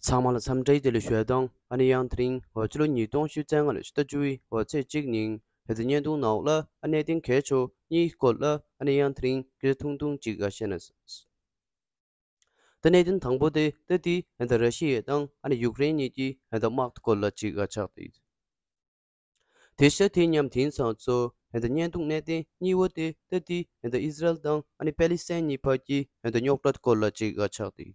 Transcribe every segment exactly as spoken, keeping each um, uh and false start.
ཚང་མ་ལ་འཚམས་འདྲི་བདེ་ལེགས་ཞུ་ཡ་དང་། ཨ་ནི་ཡང་དེ་རིང་འོ་ཕྱི་ལོ་ཉིས་སྟོང་ཉི་ཤུ་རྩ་ལྔ་ལོའི་ཕྱི་ཟླ་བཅུ་པའི་འོ་ཚེས་གཅིག་ཉིན་ཧེ་ད་བརྙན་ཐུང་ནང་ལ་ཨ་གནད་དོན་གལ་ཆེ་གཉིས་སྐོར་ལ་ཨ་ནི་ཡང་དེ་རིང་སྐད་ཆ་ཐུང་ཐུང་ཅིག་ཨ་བཤད་ན། ད་གནད་དོན་དང་པོ་དེ་ད་དེ་ཧེ་ད་ར་ཤི་ཡ་དང་ཨ་ནི་ཡུཀ་རེན་གཉིས་ཀྱི་ཧེ་ད་དམག་སྐོར་ལ་ཅིག་ཨ་ཆགས་ཏེ། དེ་ཤ་དེ་མཉམ་དེང་སང་ཚོ་ཧེ་ད་བརྙན་ཐུང་གནད་དོན་གཉིས་པོ་དེ་ད་དེ་ཧེ་ད་ཨི་ཟི་རལ་དང་ཨ་ནི་པེ་ལི་སི་ཐན་གཉིས་བར་གྱི་ཧེ་ད་རྙོག་དྲ་སྐོར་ལ་ཅིག་ཨ་ཆགས་ཏེ།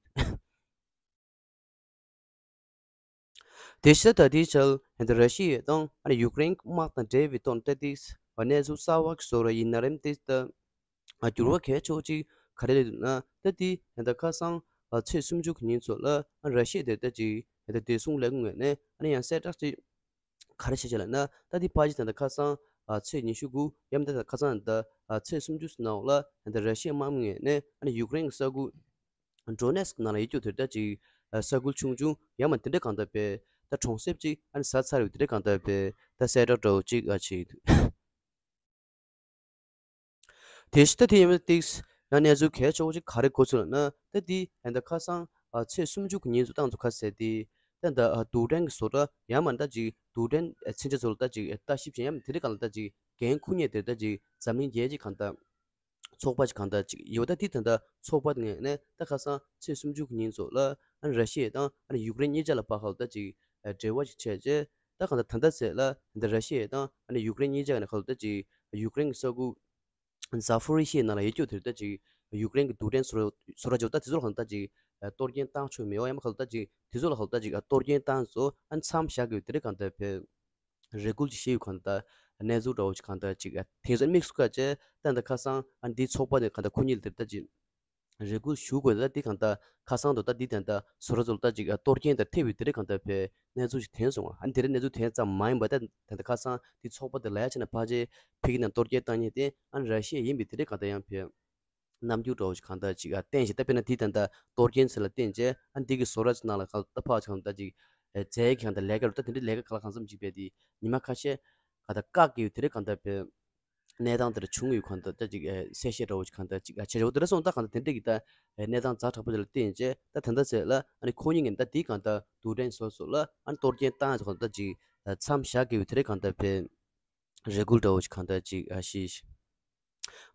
དེ་ཤ་ད་དེའི་ཆར་ཧེ་ད་ར་ཤི་ཡ་དང་ཨ་ནི་ཡུཀ་རེན་དམག་དང་འབྲེལ་བའི་ཐོག་ད་དེ་གནས་ཚུལ་གསར་བ་ཞིག་བཟོ་ར་ཡིན་ན་རེམ་དེ་ད་འགྱུར་བ་གལ་ཆེ་བོ་ཅིག་ག་རེ་སླེབས་འདུག་ན། ད་དེ་ཧེ་ད་ཁ་སང་ཚེས་སུམ་ཅུ་གི་ཉིན་ཚོ་ལ་ཨ་ར་ཤི་ཡ་དེ་ད་ཅིག་ཧེ་ད་བདེ་སྲུང་ལས་ཁུངས་ངོས་ནས་ཨ་ནི་ཡང་གསལ་བསྒྲགས་ཅིག་ག་རེ་བྱས་བྱས་ལབ་ན། ད་དེ་ཕལ་ཆེར་ད་ད་ཁ་སང་ཚེས་ཉི་ཤུ་དགུ་ཡང་ད་ད་ཁ་སང་ད་ཚེས་སུམ་ཅུ་ནང་ལ་ད་ར་ཤི་ཡའི་དམག་མི་ངོས་ནས་ཨ་ནི་ཡུཀ་རེན་གྱི་ས་ཁུལ་ཌོ་ནེ་སི་ཀི་ནང་ལ་ཡོད་རྒྱུ་དེར་ད་ཅིག་ས་ཁུལ་ཆུང་ཆུང་ཡང་མ་དེ་འདྲ་གང་ལྟར་བས་ད་གྲོང་གསེབ་ཅིག་ཨ་ནི་ཟ་ཚར་ཡོད་དེ་འདྲ་གང་ལྟར་བས་ད་གསལ་བསྒྲགས་འདྲ་བོ་ཅིག་ཨ་བྱས་འདུག་དེ་ཤི་ད་དེ་ཡིན་པ་ཏིག་ཡང་གནས་ཚུལ་གལ་ཆེ་བོ་ཅིག་ག་རེ་གོ་ཚུལ་ལབ་ན། ད་དེ་ད་ཁ་སང་ཚེས་སུམ་ཅུ་གི་ཉིན་ཚོ་བཏང་ཚོ་ཁ་གསལ་དེ་ད་ད་རྡུལ་ཕྲན་གྱི་བཟོ་གྲྭ་ཡང་མ་ད་ཅིག་རྡུལ་ཕྲན་ཚན་ཆ་ཚོ་ལ་ད་ཅིག་ལྟ་ཞིབ་བྱེད་ཡང་མ་དེ་རིགས་གང་ལ་ད་ཅིག་འགན་འཁུར་མཁན་དེ་ད་ཅིག་འཛམ་གླིང་རྒྱལ་སྤྱི་གང་ལྟར་ཚོགས་པ་ཅིག་གང་ལྟར་ཅིག་ཡོད། ད་དེ་ད་ད་ཚོགས་པ་ངོས་ནས་ད་ཁ་སང་ཚེས་སུམ་ཅུ་གི་ཉིན་ཚོ་ལ་ཨ་ནི་ར་ཤི་ཡ་དང་ཨ་ནི་ཡུཀ་རེན་གཉིས་ཆ་ལ་བར་ཁ་ལ་ད་ཅིག་འབྲེལ་བ་ཅིག་བྱས་རྗེས་ད་གང་ལྟར་ད་ལྟ་ཚེ་ལ་ད་ར་ཤི་ཡ་དང་ཨ་ནི་ཡུཀ་རེན་གཉིས་ཆ་གི་ནང་ཁ་ལ་ད་ཅིག་ཡུཀ་རེན་གྱི་ས་ཁུལ་ཛ་ཕོ་རི་ཤི་ཡའི་ནང་ལ་ཡོད་རྒྱུ་དེར་ད་ཅིག་ཡུཀ་རེན་གྱི་རྡུལ་ཕྲན་བཟོ་གྲྭ་བཟོ་གྲྭ་འཇོག་ད་དེ་ཚོ་ལ་གང་ལྟར་ཅིག་གཏོར་སྐྱོན་བཏང་ཆོག་མེད་པ་ཡང་མ་གང་ལྟར་ཅིག་དེ་ཚོ་ལ་གང་ལྟར་ཅིག་གཏོར་སྐྱོན་བཏང་ཚོ་ཨ་མཚམས་བཞག་དགོས་དེ་རིགས་གང་ལྟར་བས་རེ་སྐུལ་ཅིག་བྱས་ཡོད། གང་ལྟར་གནས་ཚུལ་འདྲ་བོ་ཅིག་གང་ལྟར་ཅིག་དེང་སང་དམིགས་སུ་བཀར་བྱས་ད་ལྟ་ཁ་སང་ཨ་འདིའི་ཚོགས་པ་དེ་གང་ལྟར་ཁོ་གཉིས་ལ་དེར་ད་ཅིག་རེ་སྐུལ་ཞུ་དགོས། ད་འདི་གང་ལྟར་ཁ་སང་དུ་ད་འདི་ད་ལྟ་བཟོ་གྲྭ་ཚོ་ལ་ད་ཅིག་གཏོར་སྐྱོན་དང་ཐེབས་པའི་དེ་རིགས་གང་ལྟར་བས་གནས་ཚུལ་ཞིག་ཐོན་སོང་བ། ཨ་ནི་དེ་རིགས་གནས་ཚུལ་ཐོན་ཙམ་མ་ཡིན་པ་ད་ད་ལྟ་ཁ་སང་འདི་ཚོགས་པ་དེ་ལ་ཡ་ཆེ་ན་ཕལ་ཆེར་ཕ་གི་ནང་གཏོར་སྐྱོན་བཏང་མཁན་དེ་ཨ་ནི་ར་ཤི་ཡ་ཡིན་པའི་དེ་རིགས་གང་ལྟར་ཡང་བས་རྣམ་འགྱུར་འདྲ་བོ་ཞིག་གང་ལྟར་ཅིག་ཨ་བསྟན་བཞིན། ད་དཔེར་ན་འདི་ད་ལྟ་གཏོར་སྐྱོན་ཚོ་ལ་བརྟེན་བྱས་ཨ་འདི་གི་བཟོ་གྲྭ་ཚོ་ནང་ལ་གང་ལྟར་ཕག་ཅིག་གང་ལྟར་ཅིག་རྫས་ཀྱི་གང་ལྟར་ལས་ཀ་རུ་ད་དེ་འདྲའི་ལས་ཀ་གང་ལ་གང་འཚམ་ཅིག་བས་དེ་ཉི་མ་ཁ་ཤས་གང་ལྟར་བཀག་གི་ཡོད། དེ་རིགས་གང་ལྟར་བས་གནས་སྟངས་དེར་བྱུང་ཡོད། གང་ལྟར་ད་ཅིག་ཨེ་གསལ་བཤད་འདྲ་བོ་ཅིག་གང་ལྟར་ཅིག་ཨ་བྱས་རེད་བ། དེ་འདྲ་སོང་ད་གང་ལྟར་དེ་འདྲ་གི་ད་ཨེ་གནས་སྟངས་ཛ་དྲག་པོ་དེ་ལ་བརྟེན་བྱས་ད་ད་ལྟ་ཚེ་ལ་ཨ་ནི་ཁོ་གཉིས་ངན་ད་དེའི་གང་ལྟར་རྡུལ་ཕྲན་སོ་སོ་ལ་ཨ་ནི་གཏོར་སྐྱོན་བཏང་ཡོད། གང་ལྟར་ཅིག་ཨ་མཚམས་བཞག་གི་ཡོད། དེ་རིགས་གང་ལྟར་བས་རེ་སྐུལ་འདྲ་བོ་ཅིག་གང་ལྟར་ཅིག་ཨ་ཤི་ཤི།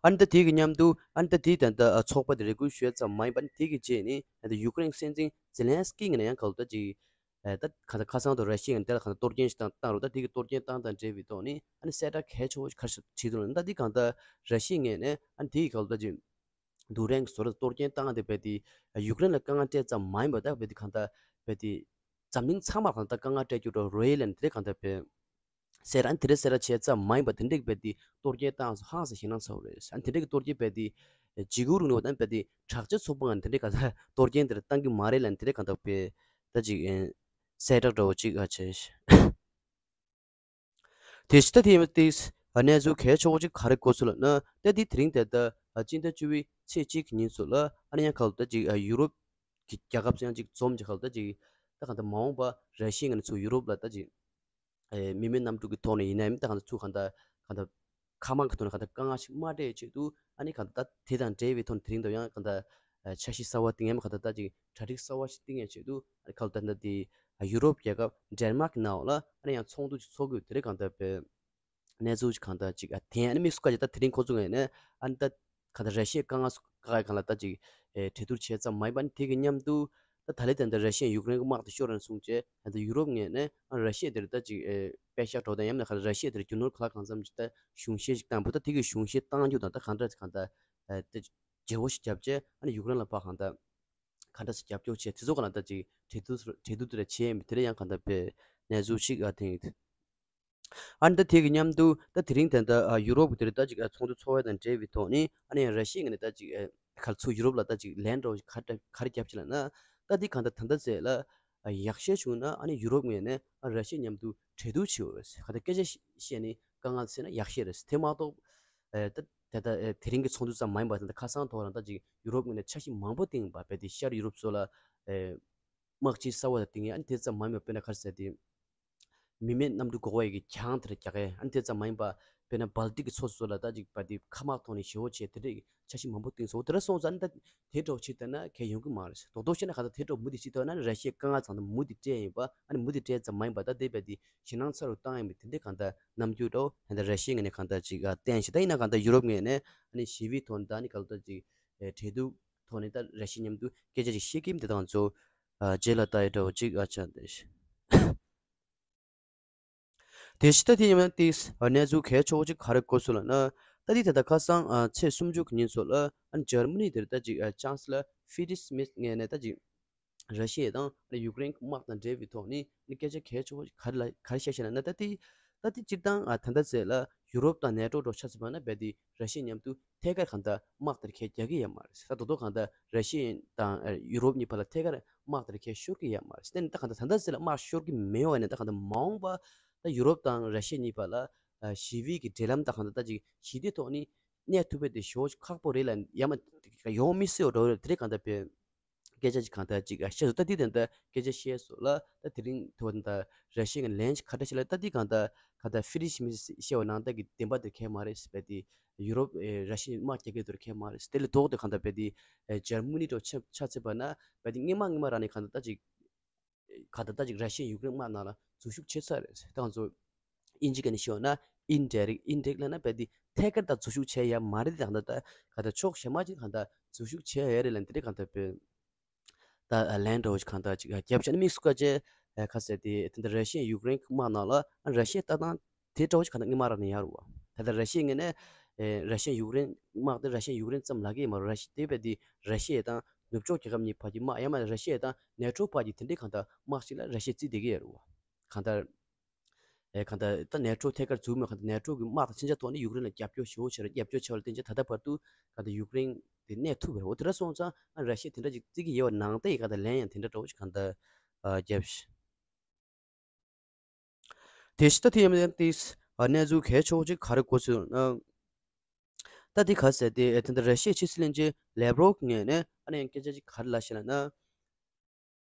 ཨ་ནི་ད་དེའི་གི་མཉམ་དུ་ཨ་ནི་ད་དེའི་ད་ལྟ་ཨ་ཚོགས་པ་དེ་རེ་སྐུལ་ཞུས་ཙམ་མ་ཡིན་པ་ཨ་ནི་དེའི་གི་རྗེས་ནི་ཨ་ད་ཡུཀ་རེན་སྲིད་འཛིན་ཛེ་ལན་སི་ཀི་ངོས་ནས་ཡང་གང་ལྟར་ཅིག་ཨེ་ད་ག་ད་ཁ་སང་དུ་ར་ཤི་ཡ་ངོས་ནས་དེ་ལ་གང་ལྟར་གཏོར་སྐྱོན་ཞིག་བཏང་བཏང་རུང་ད་དེ་གི་གཏོར་སྐྱོན་བཏང་དང་འབྲེལ་བའི་ཐོག་ནས་ཨ་ནི་གསལ་བསྒྲགས་གལ་ཆེ་བོ་ཞིག་ག་རེ་བྱེད་འདུག་ལབ་ན། ད་དེ་གང་ལྟར་ར་ཤི་ཡ་ངོས་ནས་ཨ་ནི་དེ་གི་གང་ལྟར་ཅིག་རྡུལ་ཕྲན་གྱི་བཟོ་གྲྭ་གཏོར་སྐྱོན་བཏང་དེ་བས་དེ་ཡུཀ་རེན་ལ་དཀའ་ངལ་སྤྲད་ཙམ་མ་ཡིན་པར་ད་བས་དེ་གང་ལྟར་བས་དེ་འཛམ་གླིང་ཚང་མར་གང་ལྟར་དཀའ་ངལ་སྤྲད་རྒྱུ་འདྲ་རེད་ལབ་ནས་དེ་གང་ལྟར་བས་གསལ་བསྒྲགས་དེ་འདྲ་གསལ་བསྒྲགས་བྱས་ཙམ་མ་ཡིན་པར་དེ་འདྲ་གི་བས་དེ་གཏོར་སྐྱོན་བཏང་སོང་ཧང་སང་ཞེད་སྣང་ཚ་བོ་རེད། ཨ་ནི་དེ་འདྲ་གི་གཏོར་སྐྱོན་བས་དེ་འཇིགས་སྐུལ་རིང་ལུགས་པ་དང་བས་དེ་དྲག་ཆས་ཚོགས་པ་ངང་དེ་འདྲ་ག་ཚ་གཏོར་སྐྱོན་དེ་འདྲ་བཏང་གི་མ་རེད་ལབ་ནས་དེ་འདྲ་གང་ལྟར་བས་ད་ཅིག་ཨེ་གསལ་བསྒྲགས་འདྲ་བོ་ཅིག་ཨ་བྱས། དེ་ཕྱི་ད་དེ་ཡིན་པ་དེ་གནས་ཚུལ་གལ་ཆེ་བོ་ཅིག་ག་རེ་གོ་ཚུལ་ལབ་ན། ད་དེ་དེ་རིང་དེ་ལྟ་སྤྱི་ཟླ་བཅུ་པའི་ཚེས་གཅིག་གི་ཉིན་ཚོ་ལ་ཨ་ནི་ཡང་ག་ལ་ད་ཅིག་ཡུ་རོབ་ཀྱི་རྒྱལ་ཁབ་ཚོ་ཡང་ཅིག་འཛོམས་ཀྱི་ག་ལ་ད་ཅིག་ད་གང་ལྟར་མ་འོངས་པ་ར་ཤི་ཡའི་ངོས་ནས་ཚུར་ཡུ་རོབ་ལ་ད་ཅིག་ཨེ་མི་མེད་གནམ་གྲུ་གི་ཐོག་ནས་ཡིན་ན་ཡང་ད་གང་ལྟར་ཚུར་གང་ལྟར་གང་ལྟར་མཁའ་དམག་གི་ཐོག་ནས་གང་ལྟར་དཀའ་ངལ་ཞིག་མ་སྤྲད་ཆེད་དུ་ཨ་ནི་གང་ལྟར་ད་དེ་དང་འབྲེལ་བའི་ཐོག་ནས་དེ་རིང་དུ་ཡང་གང་ལྟར་ཨ་འཆར་གཞི་གསར་བ་བཏིང་ཡང་གང་ལྟར་ད་ཅིག་གྲ་སྒྲིག་གསར་བ་ཞིག་བཏིང་ཡང་ཆེད་དུ་ཨ་ནི་གང་ལྟར་ད་དེ་ཡུ་རོབ་རྒྱལ་ཁབ་ཌེན་མཱག་གི་ནང་ལ་ཨ་ནི་ཡང་ཚོགས་འདུ་ཞིག་ཚོགས་དགོས་དེ་རིང་གང་ལྟར་བས་གནས་ཚུལ་ཞིག་གང་ལྟར་ཅིག་ཨ་དེ་ཨ་ནི་དམིགས་སུ་བཀར་ཅིག་ད་དེ་རིང་ཁོ་ཚོ་ངོས་ནས་ཨ་ནི་ད་གང་ལྟར་ར་ཤི་ཡའི་དཀའ་ངལ་སུ་བཀག་ཡ་གང་ལ་ད་ཅིག་ཨེ་གྲོས་བསྡུར་བྱས་ཙམ་མ་ཡིན་པ་ནི་དེ་གི་མཉམ་དུ་ད་ད་ལེ་དེ་འདྲ་ར་ཤི་ཡ་ཡུཀ་རེན་གི་དམག་དེ་ཤོར་རན་སོང་བྱས་ད་ད་ཡུ་རོབ་ངོས་ནས་ཨ་ར་ཤི་ཡ་དེར་ད་ཅིག་ཨེ་པད་ཤག་འགྲོ་དང་ཡང་ན་ག་ར་ཤི་ཡ་དེར་རྒྱུ་ནོར་ག་ལ་གང་འཚམ་ཅིག་ད་གཞུང་བཞེས་ཅིག་བཏང་བུ་ད་དེ་གི་གཞུང་བཞེས་བཏང་རྒྱུ་དང་ད་གང་འདྲ་ཅིག་གང་ལྟར་ཨེ་ད་བརྗེ་བོ་ཞིག་བརྒྱབ་བྱས་ཨ་ནི་ཡུཀ་རེན་ལ་ཕར་གང་ལྟར་གང་འདྲ་ཞིག་རྒྱབ་སྐྱོར་བྱས་དེ་ཚོ་ག་ལ་ད་ཅིག་གྲོས་བསྡུར་གྲོས་བསྡུར་དེ་འདྲ་བྱས་ཡིན་པ་དེ་འདྲ་ཡང་གང་ལྟར་བས་གནས་ཚུལ་ཞིག་ཨ་དེང་ཨ་ནི་ད་དེ་གི་མཉམ་དུ་ད་དེ་རིང་ད་ལྟ་ཨ་ཡུ་རོབ་ཀྱི་དེར་ད་ཅིག་ཨ་ཚོགས་འདུ་ཚོགས་པ་དང་འབྲེལ་བའི་ཐོག་ནས་ཨ་ནི་ཡང་ར་ཤི་ཡའི་ངོས་ནས་ད་ཅིག་ཨ་ག་ཚུར་ཡུ་རོབ་ལ་ད་ཅིག་ལན་འདྲ་བོ་ཞིག་ག་འདྲ་ག་རེ་བརྒྱབ་ཅིག་ལབ་ན། ད་འདི་གང་ལྟར་ད་ལྟ་ཚེ་ལ་ཨ་ཡག་ཤོས་བྱུང་ན་ཨ་ནི་ཡུ་རོབ་ངོས་ནས་ཨ་ར་ཤི་ཡ་མཉམ་དུ་གྲོས་བསྡུར་བྱེད་འོས་ག་ད་སྐད་ཆ་བཤད་ནས་དཀའ་ངལ་སེལ་ན་ཡག་ཤོས་རེད། དེ་མ་གཏོགས་ཨ་ད་ད་ལྟ་ཨ་དེ་རིང་གི་ཚོགས་འདུ་ཙམ་མ་ཡིན་པར་ད་ལྟ་ཁ་སང་ཐོག་རང་ད་ཅིག་ཡུ་རོབ་ངོས་ནས་འཆར་གཞི་མང་པོ་བཏིང་བ་བས་དེ་ཤར་ཡུ་རོབ་ཚོ་ལ་ཨ་དམག་སྤྱི་གསར་བ་དང་བཏིང་ཡས་ཨ་ནི་དེ་ཙམ་མ་ཡིན་པར་དཔེར་ན་ག་རེ་ཟེར་དེ། མི་མེད་གནམ་གྲུ་འགོག་པ་ཡི་གི་གྱང་དེར་རྒྱག་ཡས་ཨ་ནི་དེ་ཙམ་མ་ཡིན་པ་ དཔེར་ན་སྦལ་ཏིག་གི་མཚོ་སོགས་ལ་ད་ཅིག་བལ་དེ་མཁའ་དམག་ཐོག་ནས་ཞེ་པོ་བྱས་དེ་འདྲའི་འཆར་གཞི་མང་པོ་བཏིང་སོང་། དེ་འདྲ་སོང་ཙང་ནི་ད་དེ་འདྲ་བོ་བྱས་བསྡད་ན་གལ་ཡོང་གི་མ་རེད། རྡོག་རྡོག་བཤད་ན་གང་ལྟར་དེ་འདྲ་བོ་མུ་མཐུད་བྱས་བསྡད་ན་ནི་ར་ཤི་ཡའི་དཀའ་ངལ་ཚང་མ་མུ་མཐུད་སྤྲད་ཡིན་པ། ཨ་ནི་མུ་མཐུད་སྤྲད་ཙམ་མ་ཡིན་པ་ད་དེ་བལ་དེ་ཞེད་སྣང་ཚ་རུ་བཏང་ཡིན་པའི་དེ་འདྲའི་གང་ལྟར་རྣམ་འགྱུར་འདྲ་བོ་ད་ལྟ་ར་ཤི་ཡའི་ངོས་ནས་གང་ལྟར་ཅིག་བསྟན་བཞིན། ད་ཡིན་ན་གང་ལྟར་ཡུ་རོབ་ངོས་ནས་ཨ་ནི་ཞི་བའི་ཐོག་ནས་ད་ནི་གང་ལྟར་ཅིག་འབྲེལ་གཏུག་ཐོག་ནས་ད་ར་ཤི་ཡ་མཉམ་དུ་སྐད་ཆ་ཅིག་བཤད་ཀྱི་ཡིན། དེ་དང་ཚོ་རྗེས་ལ་ལྟ་ཡི་འདྲ་བོ་ཅིག་ཨ་ཆ་འདི། དེ་ཕྱི་ད་དེ་ཡིན་ན་ཏིས་གནས་ཚུལ་གལ་ཆེ་བོ་ཅིག་ག་རེ་གོ་སོང་ལབ་ན། ད་དེ་ད་ལྟ་ཁ་སང་ཚེས་སུམ་ཅུ་གི་ཉིན་ཚོ་ལ་ཨ་ནི་འཇར་མ་ནི་དེར་ད་ཅིག་ཅང་སི་ལར་ཧྥི་རི་ཌི་རི་མེརྩ་ངོས་ནས་ད་ཅིག་ར་ཤི་ཡ་དང་ཡུཀ་རེན་གྱི་དམག་དང་འབྲེལ་བའི་ཐོག་ནས་ནི་སྐད་ཆ་གལ་ཆེ་བོ་ག་རེ་ལ་ག་རེ་བཤད་ཤེ་ན་ན། ད་དེ་ད་དེ་སྤྱིར་བཏང་ད་ལྟ་ཚེ་ལ་ཡུ་རོབ་དང་ནེ་ཊོ་འདྲ་ཆ་མཚོན་པ་ན་རྦད་དེ་ར་ཤི་ཡ་མཉམ་དུ་ཐད་ཀར་གང་ལྟར་དམག་དེར་ཁས་རྒྱག་གི་ཡོད་མ་རེད། ད་དོ་དོ་གང་ལྟར་ར་ཤི་ཡ་དང་ཡུ་རོབ་གཉིས་བར་ལ་ཐད་ཀར་དམག་དེར་ཁས་ཤོར་གི་ཡོད་མ་རེད། དེ་ནི་ད་གང་ལྟར་ད་ལྟ་ཚེ་ལ་དམག་ཤོར་གི་མེད་པ་ནས་ད་གང་ལྟར་མ་འོངས་པ་ད་ཡུ་རོབ་དང་ར་ཤི་ཡ་གཉིས་བར་ལ་ཞི་བའི་གི་འབྲེལ་ལམ་ད་གང་ལྟར་ད་ཅིག་ཞི་བདེ་ཐོག་ནས་གནས་ཐུབ་པ་དེ་ཞེ་པོ་ཁག་པོ་རེད་ལ་ཡང་མ་ཡོང་མི་སྲིད་པ་འདྲ་བོ་རེད། དེ་རིང་གང་ལྟར་བས། སྐད་ཆ་ཅིག་གང་ལྟར་ཅིག་བཤད་སོང་། ད་དེ་དེ་འདྲ་སྐད་ཆ་བཤད་སོང་ལ། ད་དེ་རིང་ཐོག་ད་ར་ཤི་ཡ་གི་ལན་ཅིག་ག་འདྲ་ཞིག་ལ། ད་དེ་གང་ལྟར་གང་ལྟར་ཧྥི་རི་ཤི་མི་བཤད་པ་ནང་ལྟར་གྱི་བདེན་པ་དེ་གལ་མ་རེད་ཟེར་བས། དེ་ཡུ་རོབ་ཨེ་ར་ཤི་ཡ་དམག་རྒྱག་གི་དེར་གལ་མ་རེད། དེ་ལས་ལྡོག་སྟེ་གང་ལྟར་བས་དེ་ཨེ་འཇར་མ་ནི་འདྲ་ཆ་ཆ་ཚད་པ་ན་བས་དེ་སྔོན་མ་སྔོན་མ་རང་ནས་གང་ལྟར་ད་ཅིག་གང་ལྟར་ད་ཅིག་ར་ཤི་ཡ་ཡུཀ་རེན་དམག་ནང་ལ་འཛུལ་ཞུགས་བྱས་ཚར་རེད། ད་ང་ཚོ་ཨིན་ཇི་སྐད་ནས་ཤོད་ན་ཨིན་ཌའི་རེག་ཊི། ཨིན་ཌའི་རེག་ཊི་ལབ་ན་བས་དེ་ཐད་ཀར་ད་འཛུལ་ཞུགས་བྱས་ཡ་མ་རེད། དེ་གང་ལྟར་ད་གང་ལྟར་ཕྱོགས་གཞན་མ་ཅིག་གང་ལྟར་འཛུལ་ཞུགས་བྱས་ཡ་རེད་ལབ་དེ་རེད། གང་ལྟར་བས། ད་ལན་འདྲ་བོ་ཞིག་གང་ལྟར་ཅིག་རྒྱབ་བྱས་ནས་དམིགས་སུ་བཀར་བྱས་ཁ་གསལ་ཏེ་དེ་འདྲ་ར་ཤི་ཡ་ཡུཀ་རེན་གྱི་དམག་ནང་ལ་ར་ཤི་ཡའི་ལྟ་སྟངས་དེ་འདྲ་བོ་ཞིག་གང་ལྟར་སྔོན་མ་རང་ནས་ཡོད་རེད་བ། ད་ལྟ་ར་ཤི་ཡའི་ངོས་ནས་ར་ཤི་ཡ་ཡུཀ་རེན་དམག་དེ་ར་ཤི་ཡ་ཡུཀ་རེན་ཙམ་ལབ་ཀྱི་ཡོད་མ་རེད། ར་ཤི་ཡ་དེ་བས་དེ་ར་ཤི་ཡ་དང་ནུབ་ཕྱོགས་རྒྱལ་ཁབ་གཉིས་བར་གྱི་དམག་ཡང་མ་ར་ཤི་ཡ་དང་ནེ་ཊོ་བར་གྱི་དེ་འདྲའི་གང་ལྟར་དམག་ཞིག་ལ་ར་ཤི་ཡ་བརྩིས་བསྡད་ཀྱི་ཡོད་རེད་བ། གང་ལྟར། ཨེ་གང་ལྟར་ད་ནེ་ཊོ་ཐད་ཀར་འཛུལ་མེད། གང་ལྟར་ནེ་ཊོ་གི་དམག་དང་མཚོན་ཆ་ཐོག་ནས་ཡུཀ་རེན་ལ་རྒྱབ་སྐྱོར་ཞེ་པོ་བྱས་རེད། རྒྱབ་སྐྱོར་བྱས་པ་ལ་བརྟེན་བྱས་ད་ལྟ་བར་དུ་གང་ལྟར་ཡུཀ་རེན་དེ་གནས་ཐུབ་པ་རེད། འོ་དེ་འདྲ་སོང་ཙང་ཨ་ར་ཤི་ཡས་དེ་འདྲ་ཅིག་བརྩི་གི་ཡོད་པ་ནང་བསྟན་གྱི་གང་ལྟར་ལན་ཡང་དེ་འདྲ་འདྲ་བོ་ཞིག་གང་ལྟར་ཨ་བརྒྱབ་ཤག་དེ་ཕྱི་ད་དེ་ཡང་ཏིས་ཨ་གནས་ཚུལ་གལ་ཆེ་བོ་ཅིག་ག་རེ་གོ་སོང་ན། ད་དེ་ག་ཟེར་ཏེ་ཨེ་དེ་འདྲ་ར་ཤི་ཡའི་ཕྱི་སྲིད་བློན་ཆེན་ལེབ་རོབ་ངོས་ནས་ཨ་ནི་ཡང་སྐད་ཆ་ཅིག་ག་རེ་ལབ་ཤེ་ལབ་ན།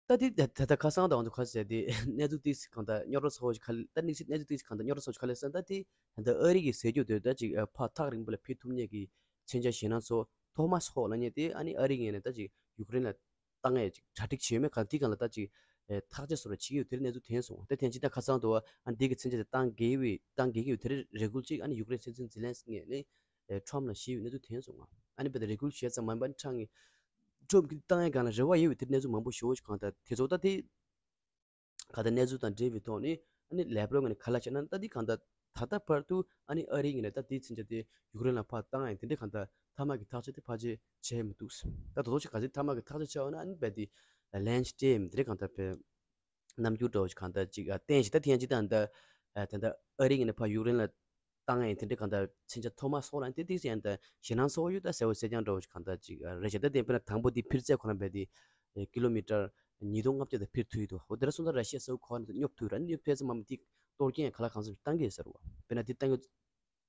ད་དེ་ད་ད་ད་ཁ་སང་དང་དུ་ཁ་ཟེར་ཏེ་གནས་ཚུལ་ཏིས་གང་ལྟར་རྙོག་དྲ་ཚ་བོ་ཞིག་ག་ལ་ད་གནས་ཚུལ་གནས་ཚུལ་ཏིས་གང་ལྟར་རྙོག་དྲ་ཚ་བོ་ཞིག་ག་ལ་ཟེར་ན། ད་དེ་ད་ལྟ་ཨ་རི་གི་ཟེར་རྒྱུ་དེ་ད་ཅིག་ཨ་ཕར་ཐག་རིང་པོ་ལ་ཕེབས་ཐུབ་མཁན་གྱི་མཚོན་ཆ་ཞེད་སྣང་ཚོ་ཐོ་མཱས་ཧོག་ལབ་མཁན་དེ་ཨ་ནི་ཨ་རི་ངོས་ནས་ད་ཅིག་ཡུཀ་རེན་ལ་བཏང་ཡས་ཅིག་གྲ་སྒྲིག་བྱས་ཡོད་མེད་ག་དེ་སྒང་ལ་ད་ཅིག་ཨེ་ཐག་གཅོད་བཟོ་འདྲ་བྱེད་ཀྱི་ཡོད་དེ་རིང་གནས་ཚུལ་ཐོན་སོང་། དེ་ཐེངས་ཅིག་ད་ཁ་སང་དུ་ཨ་ནི་འདི་གི་མཚོན་ཆ་དེ་བཏང་དགོས་པའི་བཏང་དགོས་ཀྱི་ཡོད་དེ་རིང་རེ་སྐུལ་ཅིག་ཨ་ནི་ཡུཀ་རེན་སྲིད་འཛིན་ཛེ་ལན་སི་ངོས་ནས་ཨེ་ཁྲོམ་ལ་ཞུས་ཡོད་གནས་ཚུལ་ཐོན་སོང་ང་། ཨ་ནི་བས་ད་རེ་སྐུལ་བྱས་ཙམ་མ་ཡིན་པ་ཨ་ནི་ཁྲང་གི་ཁྲོམ་གྱི་བཏང་ཡས་སྒང་ལ་རེ་བ་ཡོད་པའི་དེ་གནས་ཚུལ་མང་པོ་ཞེ་པོ་ཞིག་གང་ལྟར་དེ་ཚོ་ད་དེ་ག་ད་གནས་ཚུལ་དང་འབྲེལ་བའི་ཐོག་ནས་ཨ་ནི་ལེབ་རོབ་ངོས་ནས་ག་ལ་བྱས་ན་ད་དེ་གང་ལྟར་ད་ལྟ་བར་དུ་ཨ་ནི་ཨ་རི་ངོས་ནས་ད་དེའི་མཚོན་ཆ་དེ་ཡུཀ་རེན་ལ་ཕར་བཏང་ཡས་དེ་འདྲའི་གང་ལྟར་མཐའ་མ་གི་ཐག་གཅོད་དེ་ཕལ་ཆེར་བྱས་མི་འདུག་ད་དོ་དོ་ཞིག་ག་ཚོད་མཐའ་མ་གི་ཐག་གཅོད་བྱས་པ་ན་ཨ་ནི་རྦད་དེ་ལན་ཅིག་སྤྲད་ཡིན་དེ་འདྲའི་གང་ལྟར་བས་རྣམ་འགྱུར་འདྲ་བོ་ཞིག་གང་ལྟར་ཅིག་བསྟན་ཞིག་ད་དེ་ཡང་ཅིག་ད་ད་ད་ལྟ་ཨ་རི་ངོས་ནས་ཕར་ཡུཀ་རེན་ལ་བཏང་ཡས་དེ་འདྲའི་གང་ལྟར་མཚོན་ཆ་ཐོ་མཱས་ཧོག་ལབ་མཁན་དེ་ཏིག་ཙམ་ཡང་ད་ཞེད་སྣང་ཚ་བོ་ཡོད་ད་ཟེར་བ་གསལ་རྐྱང་འདྲ་བོ་ཞིག་གང་ལྟར་ཅིག་རེད་ཤག་ད་དེ་དཔེར་ན་དང་པོ་དེ་འཕུར་ཚད་ཁོ་རང་རྦད་དེ་ཀི་ལོ་མི་ཊར་ཉིས་སྟོང་ལྔ་བརྒྱ་དང་འཕུར་ཐུབ་ཡོད་འདུག་འོ་དེ་འདྲ་སོང་ཙང་ར་ཤི་ཡ་ས་ཁུལ་ཁོ་རང་སྙོབ་ཐུབ་ར་སྙོབ་ཐུབ་ཙམ་མ་མ་དེ་གཏོར་སྐྱོན་ག་ལ་གང་འཚམ་ཞིག་བཏང་གི་ཡོད་ཟེར་བ། དཔེར་ན་དེ་བཏང་གི་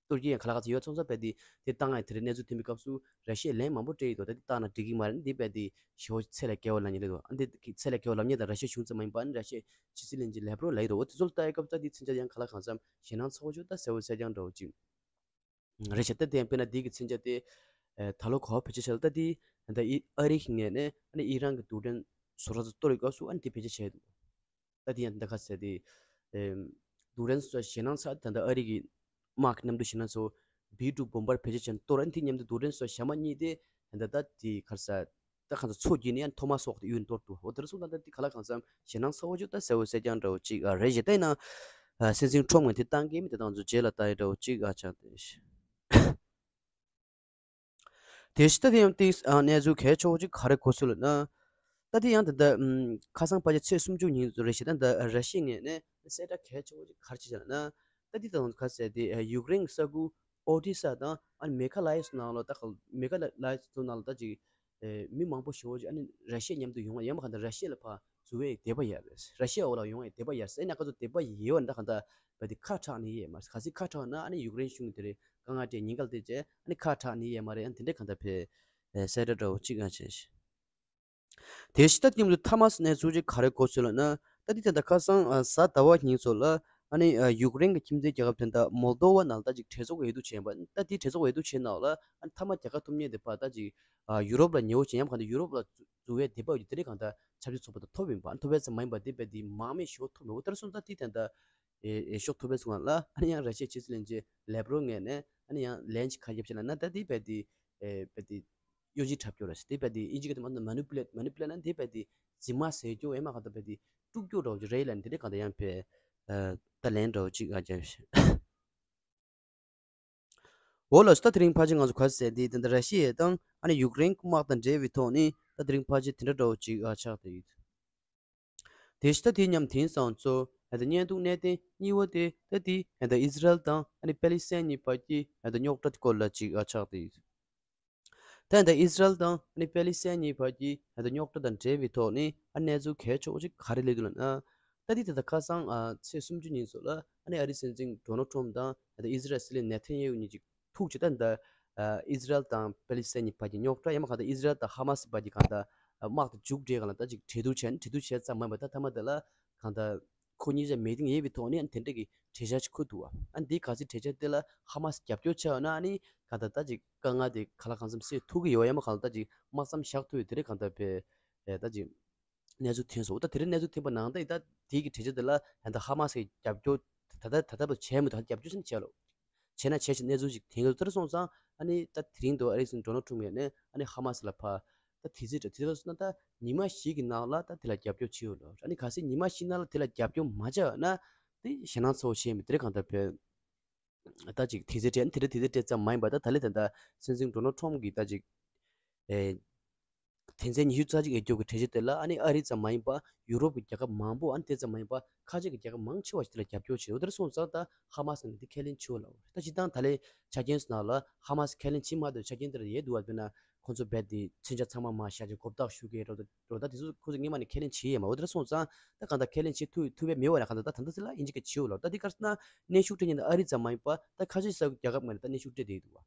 གཏོར་སྐྱོན་ཡང་ག་ལ་ག་ཚོད་ཡོད་སོང་ཙང་རྦད་དེ་དེ་བཏང་ཡང་དེ་རིང་གནས་ཚུལ་ཐོན་པའི་སྐབས་སུ་ར་ཤི་ཡས་ལན་མང་པོ་སྤྲད་ཡོད་དོ། ད་དེ་བཏང་ན་འགྲིག་གི་མ་རེད། འདི་རྦད་དེ་ཞེ་པོ་ཚད་ལས་བརྒལ་བ་ལབ་མཁན་རེད་དོ། ཨ་འདི་ཚད་ལས་བརྒལ་བ་ལབ་མཁན་དང་ར་ཤི་ཡའི་གཞུང་ཙམ་མ་ཡིན་པ་ཨ་ནི་ར་ཤི་ཡའི་ཕྱི་སྲིད་བློན་ཆེན་ལེབ་རོབ་ལབ་ཡོད་དོ། འོ་དེ་ཚོ་ལ་ལྟ་ཡའི་སྐབས་ད་དེ་མཚོན་ཆ་ཡང་ག་ལ་གང་འཚམ་ཞེད་སྣང་ཚ་བོ་ཅིག་ད་ཟེར་བ་གསལ་རྐྱང་འདྲ་བོ་ཅིག་རེད་ཤག་ད་དེ་ཡང་དཔེར་ན་འདི་གི་མཚོན་ཆ་དེ་ད་ལོ་གོ་བ་བེད་སྤྱོད་བྱས་ལ་ད་དེ་ད་ཨི་ཨ་རི་གི་ངོས་ནས་ཨ་ནི་ཨི་རན་གི་རྡུལ་ཕྲན་བཟོ་གྲྭ་ཚོ་གཏོར་བའི་སྐབས་སུ་ཨ་ནི་དེ་བེད་སྤྱོད་བྱས་འདུག་ད་དེ་ཡང་ད་ག་ཟེར་དེ། ཨེམ། རྡུལ་ཕྲན་སོགས་ཞེད་སྣང་ཚ་ད་ལྟ་ཨ་རི་གི་དམག་གི་གནམ་གྲུ་ཞེད་སྣང་ཚོ་བི་ཊུ་བོམ་བར་བེད་སྤྱོད་བྱས་ནས་གཏོར། ཨ་ནི་དེ་མཉམ་དུ་རྡུལ་ཕྲན་སོགས་ཞག་མ་གཉིས་དེ་ད་ལྟ་ད་དེ་ག་རེ་ཟེར། ད་གང་ཚོ་མཚོ་བརྒྱུད་ནས་ཡང་ཐོ་མཱས་ཧོག་དེ་གཡུལ་གཏོར་འདུག་འོ་དེ་འདྲ་སོང་ཙང་ད་དེ་ག་ལ་གང་འཚམ་ཞེད་སྣང་ཚ་བོ་ཅིག་ད་ཟེར་བ་གསལ་རྐྱང་འདྲ་བོ་ཅིག་ཨ་རེད་ཤག་ད་ཡིན་ན་ཨ་སྲིད་འཛིན་ཁྲོམ་ངོས་དེ་བཏང་གི་མི་དེ་དང་ཚོ་རྗེས་ལ་ལྟ་ཡི་འདྲ་བོ་ཅིག་ཨ་ཆགས་ཏེ། དེ་ཕྱི་ད་དེ་ཡང་ཏིག་ཨ་གནས་ཚུལ་གལ་ཆེ་བོ་ཅིག་ག་རེ་གོ་སོང་ལབ་ན། ད་དེ་ཡང་ད་ལྟ་ཨམ་ཁ་སང་ཕལ་ཆེར་ཚེས་སུམ་ཅུ་ཉིན་ཚོ་རེད་ཤག་ད་ལྟ་ར་ཤི་ཡ་ངོས་ནས་གསལ་བསྒྲགས་གལ་ཆེ་བོ་ཅིག་ག་རེ་བྱས་ཤག་ལབ་ན། ད་དེ་དང་ག་ཟེར་དེ་ཡུཀ་རེན་གྱི་ས་ཁུལ་ཨོ་ཌི་ས་དང་ཨ་ནི་མེ་ཁ་ལ་ཡ་སོགས་ནང་ལ་ད་ག་མེ་ཁ་ལ་ཡ་སོགས་ནང་ལ་ད་ཅིག་ཨེ་མི་མང་པོ་ཞེ་པོ་ཅིག་ཨ་ནི་ར་ཤི་ཡ་མཉམ་དུ་ཡོང་བ་ཡང་མ་ག་ད་ར་ཤི་ཡ་ལ་ཕར་འཛུལ་བའི་དད་པ་ཡོད་རེད། ར་ཤི་ཡ་འོག་ལ་ཡོང་བའི་དད་པ་ཡོད་རེད་ཟེར་ན་ག་ཚོད་དད་པ་ཡོད་ན་ད་ག་ད་བ་དེ་ཁ་གྲག་ནི་ཡོད་མ་རེད། ག་ཚོད་ཁ་གྲག་ན་ཨ་ནི་ཡུཀ་རེན་གཞུང་གི་དེ་རེད་དཀའ་ངལ་སྤྲད་ཉེན་ཁ་སྤྲད་བྱས་ཨ་ནི་ཁ་གྲག་ནི་ཡོད་མ་རེད། ཨ་ནི་དེ་འདྲ་ག་ད་བས་གསལ་བསྒྲགས་འདྲ་བོ་གཅིག་ཨ་བྱས་ཤག་དེ་ཕྱི་ད་དེ་མཉམ་དུ་ཐ་མ་གནས་ཚུལ་ཅིག་ག་རེ་གོ་སོང་ལབ་ན། ད་དེ་ད་ལྟ་ཁ་སང་ཨ་གཟའ་ཟླ་བ་ཉིན་ཚོ་ལ་ ཨ་ནི་ཡུཀ་རེན་གྱི་ཁྱིམ་མཚེས་རྒྱལ་ཁབ་དེ་འདྲ་མོལ་དོ་བ་ནང་ལ་ད་ཅིག་གྲོས་ཚོགས་འོས་བསྡུ་བྱས་པ། ད་དེ་གྲོས་ཚོགས་འོས་བསྡུ་བྱས་ནང་ལ་ཨ་ནི་མཐའ་མ་རྒྱལ་ཁ་ཐོབ་མཁན་དེ་ཕར་ད་ཅིག་ཡུ་རོབ་ལ་ཉེ་བོ་བྱེད་ཡམ་གང་དུ་ཡུ་རོབ་ལ་འཛུལ་བའི་དེ་བ་ཡོད་དེ་རིགས་གང་ད་ཆབ་སྲིད་ཚོགས་པ་དང་ཐོབ་ཡིན་པ། ཐོབ་པའི་ཙམ་མ་ཡིན་པ་དེ་བས་དེ་མང་མེད་ཞོ་ཐོབ་མེད། འོ་དེར་སོང་ཙང་དེ་དེ་འདྲ་ཨེ་ཨེ་ཤོག་ཐུབ་པའི་སོང་ལ་ཨ་ནི་ཡང་ར་ཤི་ཡའི་ཕྱི་སྲིད་བློན་ཆེན་ལེབ་རོ་ངོས་ནས་ཨ་ནི་ཡང་ལན་ཅིག་ཁ་གཡབ་བྱས་ལ་ན་ད་དེ་བས་དེ་ཨེ་བས་དེ་གཡོ་ཇི་འཁྲབ་སྐྱོར་ར་ཞིག་དེ་བས་དེ་ཨིན་ཇི་སྐད་དུ་མ་ནུ་པུ་ལེ་ཊི་མ་ནུ་པུ་ལེ་ཊི་ན་དེ་བས་དེ་རྫུན་མ་ཟེར་སྐྱོ་ཨེ་མ་གང་ད་བས་དེ་དཀྲུག་སྐྱོ་འདྲ་བོ་ཅིག་རེད་ལ་ནི་དེ་རིགས་གང་ད་ཡང་བས་ད་ལན་འདྲ་བོ་ཅིག་ཨ་རྒྱབ་ཤིག་འོ་ལགས་སོ། ད་དེ་རིང་ཕལ་ཆེར་ང་ཚོ་ག་ཟེར་དེ་དེ་འདྲ་ར་ཤི་ཡ་དང་ཨ་ནི་ཡུཀ་རེན་དམག་དང་འབྲེལ་བའི་ཐོག་ནས་ད་དེ་རིང་ཕལ་ཆེར་དེ་འདྲ་འདྲ་བོ་ཅིག་ཨ་ཆགས་བསྡད་ཡོད། དེ་བཞིན་ད་དེ་མཉམ་དེང་སང་ཚོ་ཨ་ད་བརྙན་ཐུང་གནད་དོན་གཉིས་པ་དེ་ད་དེ་ཨ་ད་ཨི་ཟི་རལ་དང་ཨ་ནི་པེ་ལི་སི་ཐན་གཉིས་བར་གྱི་ཨ་ད་རྙོག་དྲ་སྐོར་ལ་ཅིག་ཨ་ཆགས་བསྡད་ཡོད། ད་ལྟ་ཨི་ཟི་རལ་དང་ཨ་ནི་པེ་ལི་སི་ཐན་གཉིས་བར་གྱི་ད་ལྟ་རྙོག་དྲ་དང་འབྲེལ་བའི་ཐོག་ནས་ཨ་གནས་ཚུལ་གལ་ཆེ་བོ་ཅིག་ག་རེ་སླེབས་འདུག་ལབ་ན། ད་འདི་ད་ལྟ་ཁ་སང་ཨ་ཚེས་སུམ་ཅུ་ཉིན་སོགས་ལ་ཨ་ནི་ཨ་རིའི་སྲིད་འཛིན་ཌོ་ནལ་ཊམ་དང་ད་ལྟ་ཨི་ཟི་རལ་སྲིད་བློན་ནེ་ཐན་ཡ་ཧུ་གཉིས་ཅིག་ཐུག་བྱས། ད་ལྟ་ཨ་ཨི་ཟི་རལ་དང་པེ་ལི་སི་ཐན་གཉིས་བར་གྱི་རྙོག་དྲ་ཡང་མ་གང་ལྟར་ཨི་ཟི་རལ་དང་ཧ་མ་སི་བར་གྱི་གང་ལྟར་དམག་དེ་མཇུག་སྒྲིལ་གང་ལ་ད་ཅིག་གྲོས་བསྡུར་བྱས་ནས་གྲོས་བསྡུར་བྱས་ཙམ་མ་ཡིན་པར་ད་མཐའ་མ་དེ་ལ་གང་ལྟར་ཁོ་གཉིས་ཆ་མི་ཏིང་ཡོད་པའི་ཐོག་ནས་ཨ་ནི་དེ་འདྲ་གི་གྲོས་འཆར་ཅིག་ཁུར་འདུག་བ། ཨ་ནི་དེའི་ག་ཚོད་གྲོས་འཆར་དེ་ལ་ཧ་མ་སི་རྒྱབ་སྐྱོར་བྱས་ཡོད་ན་ཨ་ནི་ག་ད་ད་ཅིག་དཀའ་ངལ་དེ་ག་ལ་གང་འཚམ་སེལ་ཐུབ་ཀྱི་ཡོད་ཡ་མ་གང་ལ་ད་ཅིག་དམག་མཚམས་བཞག་ཐུབ་ཡོད་དེ་རེད་གང་ལྟར་བས་ད་ཅིག་གནས་ཚུལ་ཐོན་སོང་། ད་དེ་རིང་གནས་ཚུལ་ཐོན་པ་ནང་ད་ཡི་ད་དེའི་གི་གྲོས་འཆར་དེ་ལ་ད་ཧ་མ་སི་གི་རྒྱབ་སྐྱོར་ད་ད་ད་ད་བྱས་མི་ད་རྒྱབ་སྐྱོར་ཆེན་བྱས་ལོ། བྱས་ན་བྱས་ཤིག་གནས་ཚུལ་ཞིག་དེང་གི་ལྟར་སོང་ཙང་ཨ་ནི་ད་དེ་རིང་དུ་ཨ་རིའི་སྲིད་འཛིན་ཌོ་ནལ་ཊམ་ངོས་ནས་ཨ་ནི་ཧ་མ་སི་ལ་ཕར་ད་དུས་ཚོད་སྤྲད། དུས་ཚོད་སོང་ན་ད་ཉི་མ་བཞི་གི་ནང་ལ་ད་དེ་ལ་རྒྱབ་སྐྱོར་བྱེད་འོས་ལོ། ཨ་ནི་གལ་སྲིད་ཉི་མ་བཞི་ནང་ལ་དེ་ལ་རྒྱབ་སྐྱོར་མ་བྱས་ན་དེ་ཞེད་སྣང་ཚ་བོ་བྱེད་མི་དེ་རེད་གང་ལྟར་བས་ད་ཅིག་དུས་ཚོད་སྤྲད་ཨ་ནི་དེ་རེད། དུས་ཚོད་སྤྲད་ཙམ་མ་ཡིན་པ་ད་ད་ལས་ད་ད་སྲིད་འཛིན་ཌོ་ནལ་ཊམ་གི་ད་ཅིག་ཨེ། དོན་ཚན་ཉི་ཤུ་རྩ་གཅིག་ཨེ་སྐྱོ་གི་གྲོས་ཆོད་དེ་ལ་ཨ་ནི་ཨ་རི་ཙམ་མ་ཡིན་པ་ཡུ་རོབ་ཀྱི་རྒྱལ་ཁབ་མང་པོ་ཨ་ནི་དེ་ཙམ་མ་ཡིན་པ་ཁ་ཆེ་གི་རྒྱལ་ཁབ་མང་ཆེ་བ་ཞིག་དེ་ལ་རྒྱབ་སྐྱོར་བྱེད་འོ་དེར་སོང་ཙང་ད་ཧ་མ་སི་ནང་གི་དེ་ཁས་ལེན་བྱེད་འོ་ལ། ད་སྤྱིར་བཏང་ད་ལས་ཆ་རྐྱེན་སོགས་ནང་ལ་ཧ་མ་སི་ཁས་ལེན་བྱེད་མ་ཐུབ་ཆ་རྐྱེན་དེ་ལ་ཡས་འདུག་བ། དཔེར་ན་ཁོང་ཚོ་རྦད་དེ་མཚོན་ཆ་ཚང་མ་མར་བཞག་ཅིག་མགོ་བཏགས་ཞུ་གི་རོ། ད་རོ་ད་དེ་ཚོ་ཁོང་ཚོ་སྔོན་མ་ནས་ཁས་ལེན་བྱེད་ཡས་མ་འོ་དེར་སོང་ཙང་ད་གང་ལྟར་ཁས་ལེན་བྱེད་ཐུབ་ཐུབ་པའི་མེད་བ་ན་གང་ལྟར་ད་ད་ལྟ་ཚེ་ལ་ཨིན་ཇི་གི་བྱེད་འོ་ལ། ད་དེ་གར་སོང་ན་གནོན་ཤུགས་སྤྲད་མཁན་ད་ཨ་རི་ཙམ་མ་ཡིན་པ་ད་ཁ་ཆེ་ས་རྒྱལ་ཁབ་ངོས་ནས་ད་གནོན་ཤུགས་སྤྲད་བསྡད་ཡོད་འདུག་བ།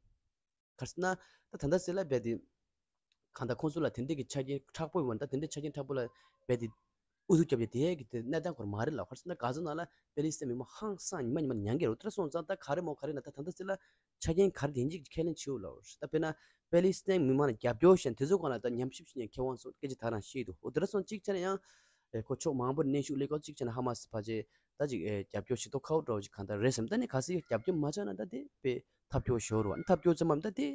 ག་རེ་ཟེར་ན་ད་ད་ལྟ་ཟེར་ལ་རྦད་དེ་གང་ལྟར་ཁོང་ཚོ་ལ་དེ་འདྲས་ཀྱི་ཆ་རྐྱེན་མཁྲེགས་པོ་ཡོད་པ་ད་དེ་འདྲས་ཆ་རྐྱེན་མཁྲེགས་པོ་ལ་རྦད་དེ་ཨུ་ཚུགས་རྒྱབ་ཡ་དེ་གི་དེ་གནས་སྟངས་སྐོར་མ་རེད་ལ། ག་རེ་ཟེར་ན་ག་ཟེར་ན་ལ་པེ་ལི་སི་ཐན་མི་མང་ཧང་སང་ཉི་མ་ཉི་མ་མྱང་གི་རེད། དེ་སོང་ཙང་ད་ག་རེ་མོ་ག་རེ་ན་ད་ད་ལྟ་ཟེར་ལ་ཆ་རྐྱེན་ག་རེ་དེ་འཇིག་ཁས་ལེན་བྱེད་འོ་ལ། ད་དཔེར་ན་པེ་ལི་སི་ཐན་མི་མང་ལ་རྒྱབ་སྐྱོར་བྱས་དེ་ཚོ་གང་ལ་ད་ཉམས་ཞིབ་བྱེད་མཁན་མཁས་དབང་ཚོ་སྐད་ཆ་ད་རང་བཤད་འདུག་འོ་དེ་སོང་གཅིག་བྱས་ན་ཡང་ཨེ་ཁོ་ཕྱོགས་མང་པོར་གནོན་ཤུགས་སླེབས་སྐོར་གཅིག་བྱས་ན་ཧ་མ་སི་ཕལ་ཆེར་ད་ཅིག་ཨེ་རྒྱབ་སྐྱོར་བྱེད་དོ་ཁག་པོ་འདྲ་བོ་ཅིག་གང་ལྟར་རེད་བསམ། ད་ནི་གལ་སྲིད་རྒྱབ་སྐྱོར་མ་བྱས་ན་ད་དེ་དཔེ་ཐབས་སྐྱོ་ཤོར་བ་ནི་ཐབས་སྐྱོ་ཙམ་མམ་ད་དེ་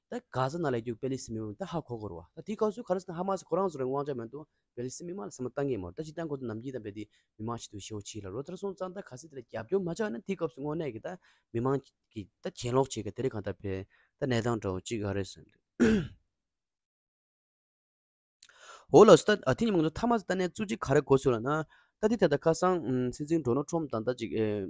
ད་ག་ས་ན་ལས་རྒྱུ་པེ་ལི་སི་མི་མང་ད་ཧ་གོ་གོ་ར་བ། ད་དེ་སྐབས་སུ་ག་རེ་ཟེར་ན་ཧ་མ་སི་ཁོ་རང་ཚོ་རང་དབང་ཆ་མེད་དོ་པེ་ལི་སི་མི་མང་ལ་བསམ་བློ་བཏང་གི་མ་རེད། ད་ཅི་ད་ཁོ་ཚོ་ནམ་རྒྱུན་ད་རྦད་དེ་མི་མང་ཞིག་ཏུ་ཞེ་བོ་ཆེ་ལ་རོ། དེར་སོང་ཙང་ད་ག་སྲིད་དེ་ལ་རྒྱབ་སྐྱོར་མ་བྱས་ན་དེ་སྐབས་སུ་དངོས་གནས་ཀྱི་ད་མི་མང་གི་ད་གྱེན་ལོག་བྱེད་གི་དེ་རིགས་གང་ལྟར་བས་ད་གནས་སྟངས་འདྲ་བོ་ཅིག་ཨ་རེད་བསམ་འདུག་འོ་ལགས་སོ། ད་ཨ་དེ་ཉིན་མ་ཚོ་མཐའ་མ་ད་ནས་ཚུར་གཅིག་ག་རེ་གོ་སོང་ལབ་ན། ད་དེ་ད་ལྟ་ཁ་སང་ཨམ་སྲིད་འཛིན་ཌོ་ནལ་ཊམ་དང་ད་ཅིག་ཨེ་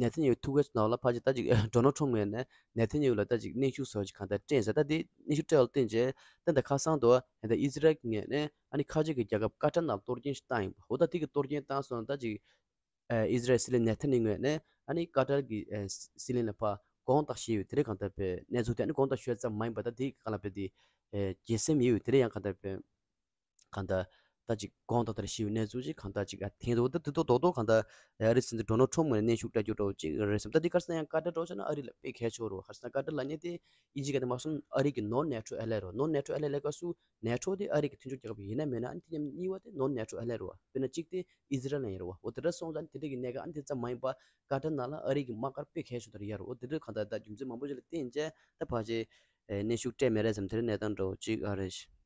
ནེ་ཐན་ཡ་ཧུ་ཐུག་པའི་ནང་ལ་ཕལ་ཆེར་ད་ཅིག་ཨེ་ཌོ་ནལ་ཊམ་ངོས་ནས་ནེ་ཐན་ཡ་ཧུ་ལ་ད་ཅིག་གནོན་ཤུགས་བཟོ་ཅིག་གང་ལྟར་སྤྲད་ཟེར། ད་དེ་གནོན་ཤུགས་སྤྲད་ཡོད་བསྟན་རྗེས་ད་ད་ཁ་སང་དུ་ད་ཨི་ཟི་རལ་གྱི་ངོས་ནས་ཨ་ནི་ཁ་ཆེ་གི་རྒྱལ་ཁབ་ཀ་ཏར་ནང་གཏོར་སྐྱོན་ཞིག་བཏང་ཡིན་པ། འོ་ད་དེ་གི་གཏོར་སྐྱོན་བཏང་སོང་ན་ད་ཅིག་ཨི་ཟི་རལ་སྲིད་བློན་ནེ་ཐན་ཡ་ཧུའི་ངོས་ནས་ཨ་ནི་ཀ་ཏར་གྱི་ཨེ་སྲིད་བློན་ལ་ཕར་དགོངས་དག་ཞུས་ཡོད། དེ་རིང་གང་ལྟར་བས་གནས་ཚུལ་དེ་ཨ་ནི་དགོངས་དག་ཞུས་ཙམ་མ་ཡིན་པ་ད་དེ་གང་ལ་བས་དེ་ཨེ་དགྱེས་སེམས་ཡོད། དེ་རིང་ཡང་གང་ལྟར་བས་གང་ལྟར་ད་ཅིག་དགོངས་དག་ལྟར་ཞུས་པའི་གནས་ཚུལ་ཅིག་གང་ལྟར་ཅིག་ཨ་ཐེངས་དུ་ད་དེ་ཐོག་རྡོག་རྡོག་གང་ལྟར་ཨ་རི་སྲིད་འཛིན་ཌོ་ནལ་ཊམ་ངོས་ནས་གནོན་ཤུགས་སྤྲད་རྒྱུ་འདྲ་བོ་ཅིག་རེད་བསམ། ད་དེ་ག་རེ་ཟེར་ན་ཡང་ཀ་ཏར་འདྲ་བོ་ཆགས་ན་ཨ་རི་ལ་དཔེ་གལ་ཆེ་བོ་རེད་བ། ག་རེ་ཟེར་ན་ཀ་ཏར་ལབ་མཁན་དེ་ཨིན་ཇི་སྐད་དུ་མ་སོང་ཨ་རི་གི་ནོན་ནེ་ཊོ་ཨེ་ལའི་རེད་བ། ནོན་ནེ་ཊོ་ཨེ་ལའི་ལབ་སྐབས་སུ་ནེ་ཊོ་དེ་ཨ་རི་གི་མཐུན་ཕྱོགས་རྒྱལ་ཁབ་ཡིན་ན་མིན་ན་ཨ་ནི་དེ་མཉམ་གཉིས་པ་དེ་ནོན་ནེ་ཊོ་ཨེ་ལའི་རེད་བ། དཔེར་ན་གཅིག་དེ་ཨི་ཟི་རལ་ཡིན་རེད་བ། འོ་དེ་འདྲ་སོང་ཙང་དེ་འདྲ་གི་གནད་འགག་ཨ་ནི་དེ་ཙམ་མ་ཡིན་པ་ཀ་ཏར་ནང་ལ་ཨ་རི་གི་དམག་སྒར་དཔེ་གལ་ཆེ་དར་ཡ་རེད། འོ་དེ་འདྲ་གང་ལྟར་ད་རྒྱུ་མཚན་མང་པོ་ཞིག་ལ་བརྟེན་བྱས་ད་ཕལ་ཆེར་གནོན་ཤུགས་སྤྲད་མེད་རེད་བསམ། དེ་རིང་གནས་སྟངས་འདྲ་བོ་ཅིག་ཨ་རེད།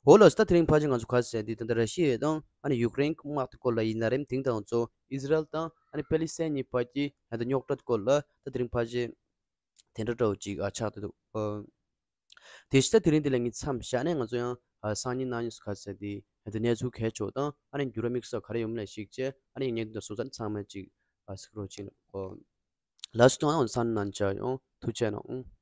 འོ་ལགས་སོ། ད་དེ་རིང་ཕལ་ཆེར་ང་ཚོ་ག་རེ་ཟེར་དེ་ད་ལྟ་ར་ཤི་ཡ་དང་ཨ་ནི་ཡུཀ་རེན་དམག་དེ་སྐོར་ལ་ཡིན་ན་རེད། དེང་དང་ཚོ་ཨི་ཟི་རལ་དང་ཨ་ནི་པེ་ལི་སི་ཐན་གཉིས་བར་གྱི་ད་ལྟ་རྙོག་དྲ་སྐོར་ལ་ད་དེ་རིང་ཕལ་ཆེར་དེ་འདྲ་འདྲ་བོ་ཅིག་ཨ་ཆགས་བསྡད་འདུག་ཨ། དེ་བཞིན་ད་དེ་རིང་འདི་ལ་ངས་མཚམས་བཞག་ནས་ང་ཚོ་ཡང་ཨ་སང་ཉིན་གནངས་ཉིན་སུ་ག་ཟེར་དེ་ད་གནས་ཚུལ་གལ་ཆེ་བ་དང་ཨ་ནི་འགྱུར་བ་དམིགས་བསལ་ག་རེ་ཡོང་མིན་ལ་གཞིགས་བྱས་ཨ་ནི་ངས་འདི་འདྲ་སོང་ཙང་ཚང་མ་ཅིག་ཨ་གཟིགས་རོགས་བྱེད། ཨོ་ལགས་སོ། ད་ང་ཚོ་སང་ཉིན་གནངས་ཉིན་མཇལ་ཡོང་། ཐུགས་རྗེ་གནང་།